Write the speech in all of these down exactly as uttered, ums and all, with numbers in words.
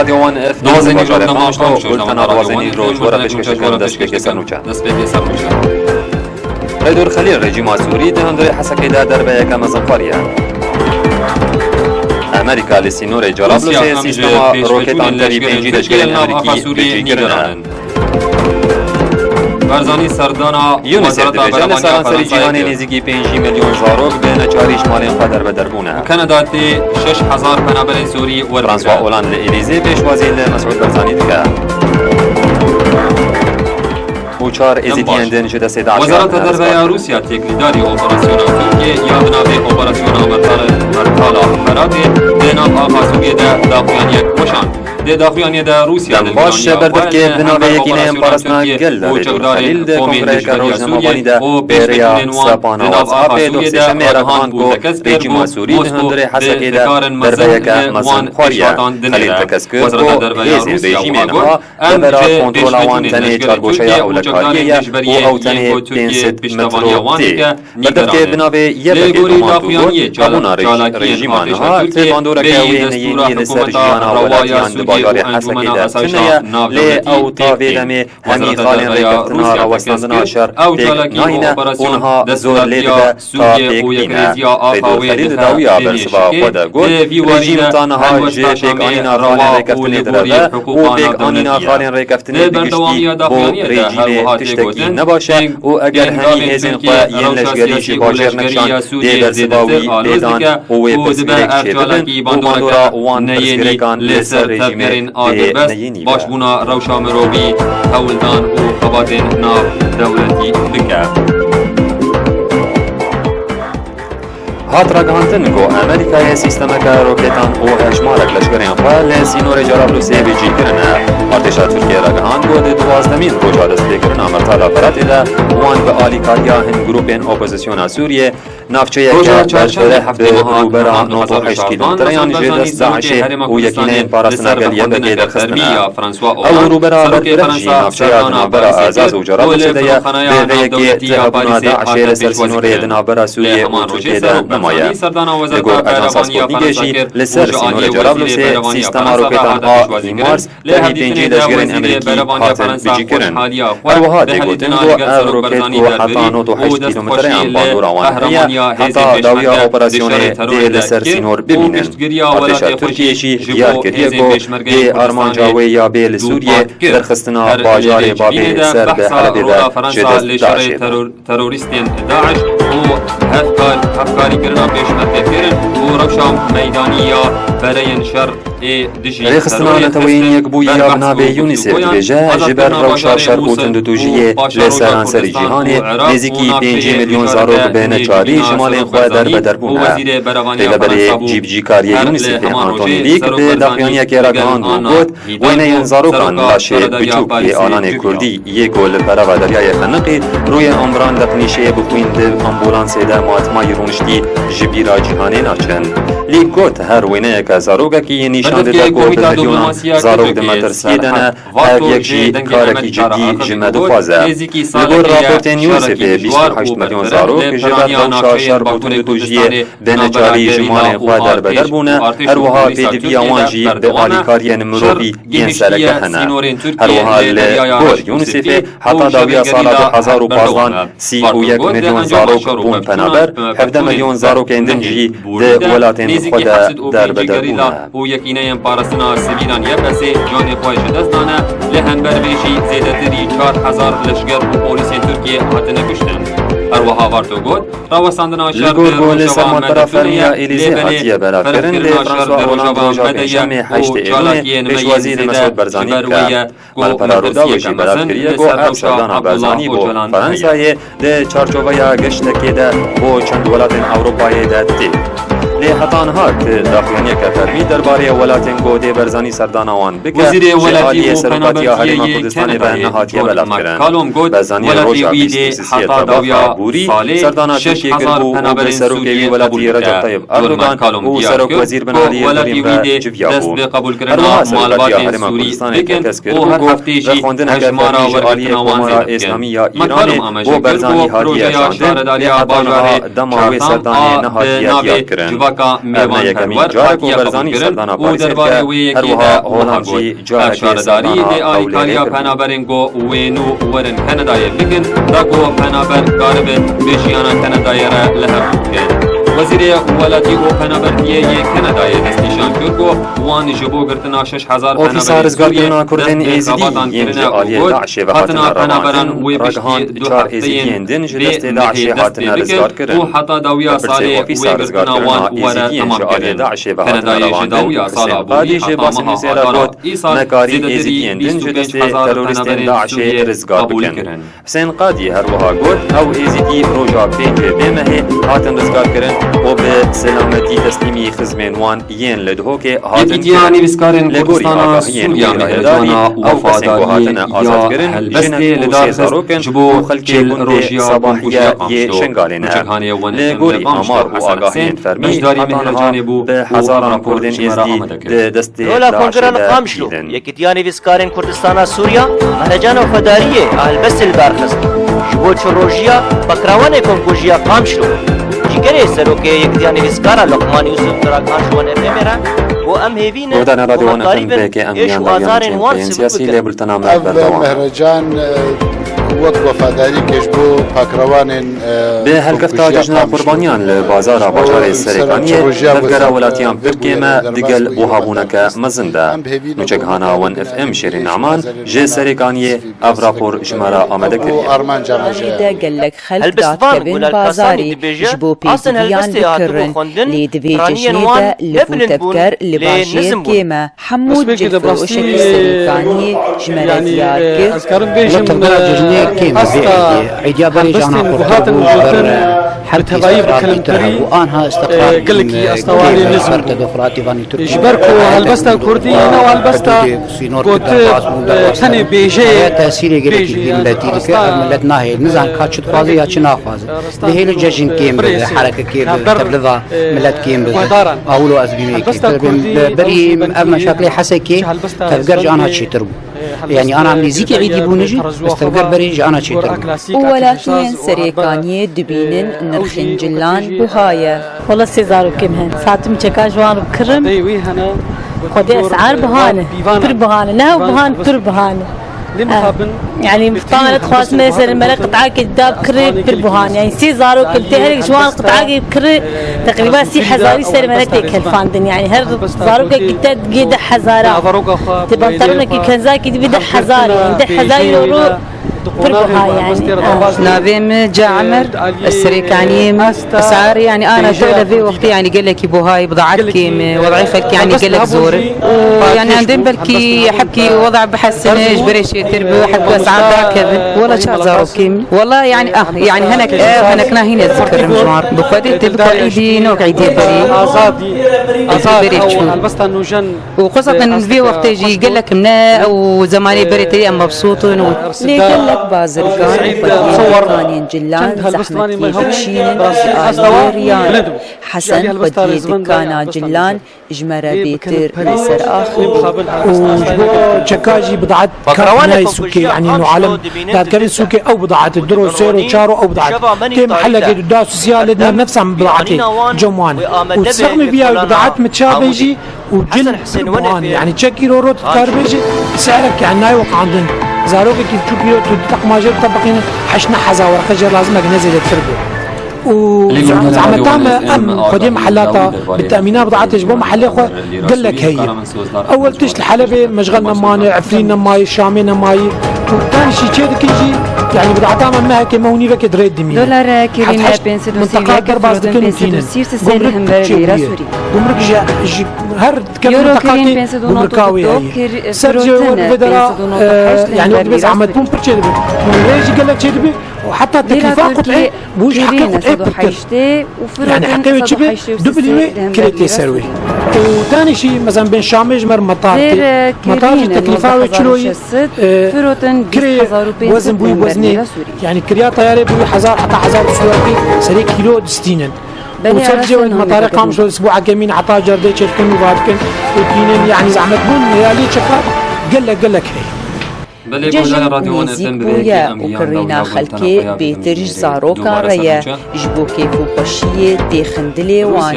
Radyo Wan F M Nazenî bajarê Rojnama Qamişlo, Qamişlo, bultena Nazenî Nazenî Roj, Roj, were pêşkêşkirin destpêkê serûçe. Destpêkê serûçe. Qeydor Xelîl, rejîma Sûrî di hundirê Hesekê de derveyeke mezin xwariye. Amerîka li sînorê Cerablûsê sîstema roketan terî pêncî leşkerên Amerîkî pêşî kirine. Barzanî serdana Yunusê dibêje, li seranserî cîhanê nêzîkî pêncî milyon zarok bi neçarî ji malên xwe derbeder bûne. Kanada tê şeş hezar penaberên Sûrî werbigre. François Hollande li Êlîzê pêşwazî li Mesûd Barzanî dike. Û çar êzidiyên din ji destê DAIŞê hatine rizgarkirin. Wezareta Derve ya Rûsya têkildarî operasyona Tirkiyê ya di navê Operasyona Mertala, Mertala Feratê di nav axa Sûriyê de daxuyaniyek weşand. Di daxuyaniyê de Rûsya Dem baş, berdevkê bi navê Yekîneyên Parastina Gel de Rêdûr Xelîl di kongreyeke rojnamevanî de bi rêya sepana WhatsAppê du sêşemê re gihan ku rejîma Sûrî di hundirê Hesekê de derbeyeke mezin xwariye. Xelîl tekez kir ku hêzên rejîmê niha devera kontrola wan tenê çargoşeya ewlekariyê ye û ew tenê pênc sed metro tê. Berdevkê bi navê Yebekê Doman got, hebûna rejîma niha ti bandoreke wê neyînî li ser jiyana welatiyan di bajarê Hesekê de tune ye, lê ew ta vê demê hemî xalên rêkeftina rawestandina şer pêk nayîne û niha zor lê dibe ta pêk bîne. Qeydor Xelîl di dawiya bersiva xwe de got, rejîm ta niha ji pêkanîna xalên rêkeftinê direve û pêkanîna xalên rêkeftinê bi giştî bo rejîmê tiştekî nebaş e û eger hemî hêzên xwe yên leşkerî ji bajêr nekişand, dê bersiva wî lê dan û wê pirsgirêk çêbibin û bandora wan pirsgirêkan li ser rejîmê bê neyînî be. Başbûna rewşa mirovî, hewldan û xebatên nav dewletî bike. Hat ragihandin ku Amerîkayê sîstemeke roketan û hejmarek leşkerên xwe li sînorê Cerablusê bicî kirine. Artêşa Tirkiyê ragihand ku di duwazdemîn roja destpêkirina Mertala Feratê de wan bi alîkariya hin grûpên opozisyona Sûriyê navçeyeke berfireh bi rûbera nod û heşt kîlometreyan ji dest DAIŞê û Yekîneyên Parastina Gel Y P G derxistine. Ew rûbera berfireh jî navçeya di navbera Azaz û Cerablusê de ye, bi vê yekê tihebûna DAIŞê li ser sînorê di navbera Sûriyê û Tirkiyê de nemaye. Li gor Ajansa Sputnikê jî li ser sînorê Cerablusê sîstema roketan a HIMARS tenê pêncî leşkerên Amerîkî hatin bicîkirin. Her wiha tê gotin ku ev roket ku heta nod û heşt kîlometreyan bandora wan heye, heta dawiya operasyonê tê li ser sînor bibînin. Artêşa Tirkiyê jî diyar kiriye ku dê armanca wê ya bê li Sûriyê derxistina bajarê Babê ser bi Helebê de ji dest DAIŞê be. Terorîstên DAIŞ û hevkar-, hevkarîkirina pêşmergekirin û rewşa meydanî ya bereyên şer ê dijî Rêxistina Neteweyên Yekbûyî ya bi navê UNICEF dibêje, ji ber rewşa şer û tundûtûjiyê li seranserî cîhanê nêzîkî pêncî milyon zarok bi neçarî ji malên xwe derbeder bûne. Rêveberê cîbicîkariyê UNICEFê Anthony Leek bi daxuyaniyekê re gihand û got, Wêneyên zarokan laşê biçûk yê alanê kurdî yê ku li perava deryayê xeniqî rûyê embran deqnîşê bi xwîn di ambûlansê de matmayî rûniştî ji bîra cîhanê naçin. Leek got, her wêneyeke zarokekî nîşan dide ku bi milyonan zarok di metirsiyê de ne, ev yek jî karekî cidî ji me dixwaze. Li gor raportên UNICEFê bîst û heşt milyon zarok ji ber rewşa şer û tundûtûjiyê bi neçarî ji malên xwe derbeder bûne, her wiha pêdiviya wan jî bi alîkariyên mirovî yên sereke hene. Her wiha li gor UNICEFê heta dawiya sala du hezar û pazdan sî û yek milyon zarok bûn penaber, hevdeh milyon zarokên din jî di welatên xwe de derbeder bûne. û Yekîneyên Parastina Sivîlan Y P S'ê canê xwe ji dest dane, li hember vê jî zêdetirî çar hezar leşker û polîsên Tirkiyê hatine kuştin. Her wiha Varto got, rawestandina şer di rojava me di Tirkiyê û Sûriyê. Li gor ku li ser malpera fermî ya Êlîzê hatiye belavkirin, lê François Hollande roja pêncşemê heştê Êlûnê pêşwazî li Mesûd Barzanî dike. Malpera Rûdawê jî belav kiriye ku ev serdana Barzanî bo Fransayê di çarçoveya geştekê de bo çend welatên Ewropayê de tê. Lê heta niha ti daxuyaniyeke fermî derbarê welatên ku dê Barzanî serdana wan bike, ji aliyê Serokatiya Herêma Kurdistanê ve nehatiye belavkirin. Barzanî roja bîst û sisê Tebaxa borî serdana Tirkiyê kir bû û bi serokê wî welatî Recep Tayyip Erdogan û Serok Wezîr Binalî Yildirim ve civiya bû. Her wiha Serokatiya Herêma Kurdistanê tekez kir bû ku vexwendineke fermî ji aliyê Komara Îslamî ya Îranê bo Barzanî hatiye şandin, lê heta niha dema wê serdanê nehatiye diyarkirin. Ev ne yekemîn car e ku Barzanî serdana Parîsê dike, her wiha Holland jî careke serdana Hewlêrê kiribû. Penaberên ku wê nû werin Kanadayê bikin, da ku penaber karibe bi jiyana Kanadayê re li hev bikin. Wezîrê Welatî û Penabertiyê yê Kanadayê destnîşan kir ku wan ji bo girtina şeş hezar Ofîsa Rizgarkirina Kurdên Êzidî yên ji aliyê DAIŞê ve hatine revandin, ragihand çar Êzidiyên din ji destê DAIŞê hatine rizgarkirin. Li pirsê Ofîsa Rizgarkirina Êzidiyên ji aliyê DAIŞê ve hatine revandin, Husên Qadî ji Basê Nûsê re got, me karî Êzidiyên din ji destê terorîstên DAIŞê rizgar bikin. Husên Qadî her wiha got, ew Êzidî roja pêncê vê mehê hatin rizgarkirin û bi selametî teslîmî xizmên wan yên li Duhokê hatin kirin. Yekîtiya Nivîskarên Kurdistana Sûriya Mehrejana Wefadariyê ya helbestê li dar xist ji bo çil rojiya komkujiya Qamşlo. Li gorî amar û agahiyên fermî, heta niha bi hezaran Kurdên Êzidî di destê DAIŞê de dîtin. Yekîtiya Nivîskarên Kurdistana Sûriya Mehrejana Wefadariyê ya helbestê li dar xist ji bo çil rojiya pekrawanê komkujiya Qamşlo. Cîgerê serokê Yekîtiya Nivîskara Luqman Yusuf di ragihan ji wan F M ê re got, em hêvî ne ku me karîbin êş û azarên wan sivil bikin. Ev Mehrecan, e, wek wefadarîkê ji bo pakrewanên, e, Bi helkefta Cejna Qurbaniyan li bazara bajarê Serêkaniyê, tevgera welatiyan pir kêm e, digel buhabûneke mezin de. Nûçegihana Wan F M Şêrîn Neman ji Serêkaniyê ev rapor ji me re amade kiriye. Armanca me jî ye. Gelek xelk dadkevin bazarê ji bo pêdiviyan bikirin, lê di vê cejnê de liv û tevger li bajêr kêm e. Hemû cih firoşekî Serêkaniyê ji me re diyar kir. Wela tevgera cejnê kêm e vê êdiyê. Êdiya berê ji ana xurtir bû ji ber, e, herkes istiqrar dîtira bû. Anha istiqrar kêm e, ji ber ku helbesta kurdî ne helbesta sînor ku derbas bû, derbas tenê bêjeyê, tesîrê gelekî miletî dike. Ev milet nahêle, nizan ka çi dixwaze ya çi naxwaze. Dihêle cejin kêm bibe, herekekê bi tevliva milet kêm bibe. Awilo ez bîme yekê. Berî ev meşakilê Hesekê tevger ji ana çêtir bû. Yanî ana em nêzîkî êdî bûne jî, bes tevger berê ji ana çêtir bû. Û welatiyên Serêkaniyê dibînin nirxên cilan buha ye. Wela sê zarokê min hene. Saetim çeka ji wan re bikirim. Xwedê esar biha ne. Pir biha ne. Ne hew biha ne, pir biha ne. Yanî mixtana dixwazime ser me re qit'akê da bikirê pir buhan. Yanî sê zarok li tê herek ji wan qit'akê bikirê teqrîba sî hezarî ser me re tê kelfandin. Yanî her zarokek te digê deh hezara. Tê pantalonekî kenzakî dibî deh hezar. Yanî deh hezar euro pir buha yanî. Navê min Ca Emer, ez Serêkaniyê me. Esar yanî ana tevle vê wextê yanî gelekî buha ye, bidaet kêm e, wed'ê xelkê yanî gelek zor e. Û yanî em dên belkî hebkî weda bihesine, ji berê çêtir bi, hebkî esar dakevin. Wela çar zarokê min. Wela yanî ah, yanî henek ev, henek na hîn ez dikirim ji wan. Bi Xwedê tê biko êdî, nok êdiyê berê. Êdî berê çû. Û xweseten vê wextê jî gelek ne ew zemanê berê tê em mebsût in û. Lê gelek bazirgan û xwediyên dikanên cilan zehmet tê dikişînin ji aliyê riyan. Hesen xwediyê dikana cilan ji me re bêtir li ser axivî. Û ji bo çeka jî bidaet kat nayê sûkê, yanî nû alem dadkevin sûkê ew bidaetê du roj, sê roj, çar roj ew bidaet. Tê mehellekê du da sosiya lê dine nefsa bidaetê cem wan. Û sexmê viya bidaet mi çabe jî û cil pir buhan, yanî çek îro rot dikaribe jî sehrek, yanî nayê weqandin. Zarokekî biçûk îro tu du teqmajê bitebiqîne heşt neh hezar werqe jê lazim e, ne zêdetir be. Û zehmeta me em xwediyê mehela ta bi temîna bidatê ji bo mehelê xwe gelek heye. Ewel tişt li Helebê meşxel nemayî, Efrîn nemayî, Şamê nemayî. Û tenê jî çê dikin jî, yanî bidata me mehekê me û nîvekê di rê dimîne. Dolar, e, kirîn, heta heşt pênc sed û sî û yek, mintiqa derbas dikin û tînin. Gumruk çêbûye. Gumruk ji, ji her dikeve mintiqakê gumrika wê heye. Ser cihê wê bi vê dera, e, yanî wek dibê zehmetbûn pir çêdibe. Rê jî gelek çêdibe. Û heta teklifa qut'ê bû ji heqê qut'ê pirtir. Yanî heqê wê çi be? Du bilî wê kirê tê ser wê. Û tenê jî, mesela bên Şamê ji me re metar tê. Metar jî teklifa wê çilo yî, e, kirê wezin bûyî wezinê. Yanî kiriya teyarê bûyî hezar heta hezar û sî werqî serê kîlo distînin. Û ser cihê wê metarê Qamişlo sibû hekemîn heta cerdê çêdikin û vadikin û tînin, yanî zehmetbûn, realî çeka gelek gelek heye. Cejn nêzîk bûye û kirîna xelkê bêtir ji zarokan re ye, ji bo kêfxweşiyê tê xindilê wan.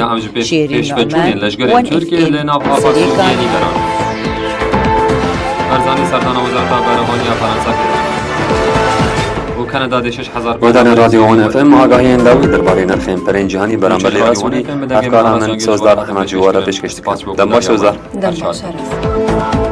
Şêrîn Noman wan îfê li nav serêkan. Barzanî serdana Wezareta Berevaniya Fransa kir. Û Kanada dê şeş hezar Guhdarên Radyo Wan F M, agahiyên dawî derbarê nirxên perên cîhanî beramber lêra Sûrî, hevkara min Sozdar Ehmed ji we re pêşkêş dikim. Dem baş Sozdar. Dem baş, her